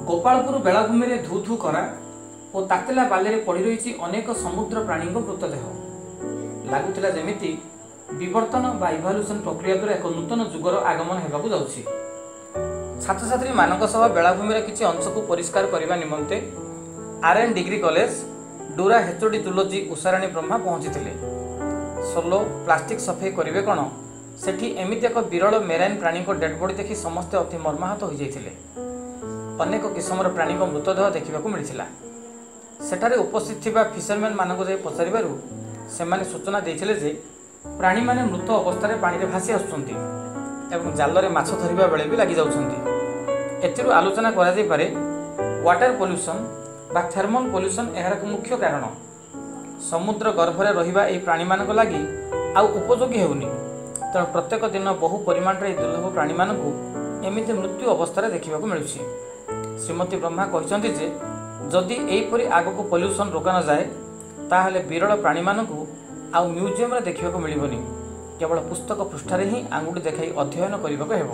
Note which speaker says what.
Speaker 1: ଗୋପାଳପୁର ବେଳାଭୂମିରେ ଧୁ ଧୁ କରା ଓ ତାତିଲା ବାଲିରେ ପଡ଼ି ରହିଛି ଅନେକ ସମୁଦ୍ର ପ୍ରାଣୀଙ୍କ ମୃତଦେହ। ଲାଗୁଥିଲା ଯେମିତି ବିବର୍ତ୍ତନ ବା ଇଭାଲ୍ୟୁସନ୍ ପ୍ରକ୍ରିୟା ଦ୍ୱାରା ଏକ ନୂତନ ଯୁଗର ଆଗମନ ହେବାକୁ ଯାଉଛି। ଛାତ୍ରଛାତ୍ରୀମାନଙ୍କ ସହ ବେଳାଭୂମିର କିଛି ଅଂଶକୁ ପରିଷ୍କାର କରିବା ନିମନ୍ତେ R N degree college Dura HOD zoology Usharani Brahma ପହଞ୍ଚିଥିଲେ। ସୋଲୋ ପ୍ଲାଷ୍ଟିକ୍ ସଫେଇ କରିବେ କ'ଣ, ସେଠି ଏମିତି ଏକ ବିରଳ ମେରାଇନ୍ ପ୍ରାଣୀଙ୍କ ଡେଡ୍ ବଡି ଦେଖି ସମସ୍ତେ ଅତି ମର୍ମାହତ ହୋଇଯାଇଥିଲେ। ଅନେକ କିସମର ପ୍ରାଣୀଙ୍କ ମୃତଦେହ ଦେଖିବାକୁ ମିଳିଥିଲା। ସେଠାରେ ଉପସ୍ଥିତ ଥିବା ଫିସରମ୍ୟାନ୍ମାନଙ୍କୁ ଯାଇ ପଚାରିବାରୁ ସେମାନେ ସୂଚନା ଦେଇଥିଲେ ଯେ ପ୍ରାଣୀମାନେ ମୃତ ଅବସ୍ଥାରେ ପାଣିରେ ଭାସି ଆସୁଛନ୍ତି ଏବଂ ଜାଲରେ ମାଛ ଧରିବା ବେଳେ ବି ଲାଗିଯାଉଛନ୍ତି। ଏଥିରୁ ଆଲୋଚନା କରାଯାଇପାରେ, ୱାଟର ପଲ୍ୟୁସନ୍ ବା ଥର୍ମାଲ ପଲ୍ୟୁସନ୍ ଏହାର ଏକ ମୁଖ୍ୟ କାରଣ। ସମୁଦ୍ର ଗର୍ଭରେ ରହିବା ଏହି ପ୍ରାଣୀମାନଙ୍କ ଲାଗି ଆଉ ଉପଯୋଗୀ ହେଉନି। ତେଣୁ ପ୍ରତ୍ୟେକ ଦିନ ବହୁ ପରିମାଣରେ ଏହି ଦୁର୍ଲଭ ପ୍ରାଣୀମାନଙ୍କୁ ଏମିତି ମୃତ୍ୟୁ ଅବସ୍ଥାରେ ଦେଖିବାକୁ ମିଳୁଛି। ଶ୍ରୀମତୀ ବ୍ରହ୍ମା କହିଛନ୍ତି ଯେ ଯଦି ଏହିପରି ଆଗକୁ ପଲ୍ୟୁସନ୍ ରୋକା ନଯାଏ, ତାହେଲେ ବିରଳ ପ୍ରାଣୀମାନଙ୍କୁ ଆଉ ମ୍ୟୁଜିୟମରେ ଦେଖିବାକୁ ମିଳିବନି, କେବଳ ପୁସ୍ତକ ପୃଷ୍ଠାରେ ହିଁ ଆଙ୍ଗୁଠି ଦେଖାଇ ଅଧ୍ୟୟନ କରିବାକୁ ହେବ।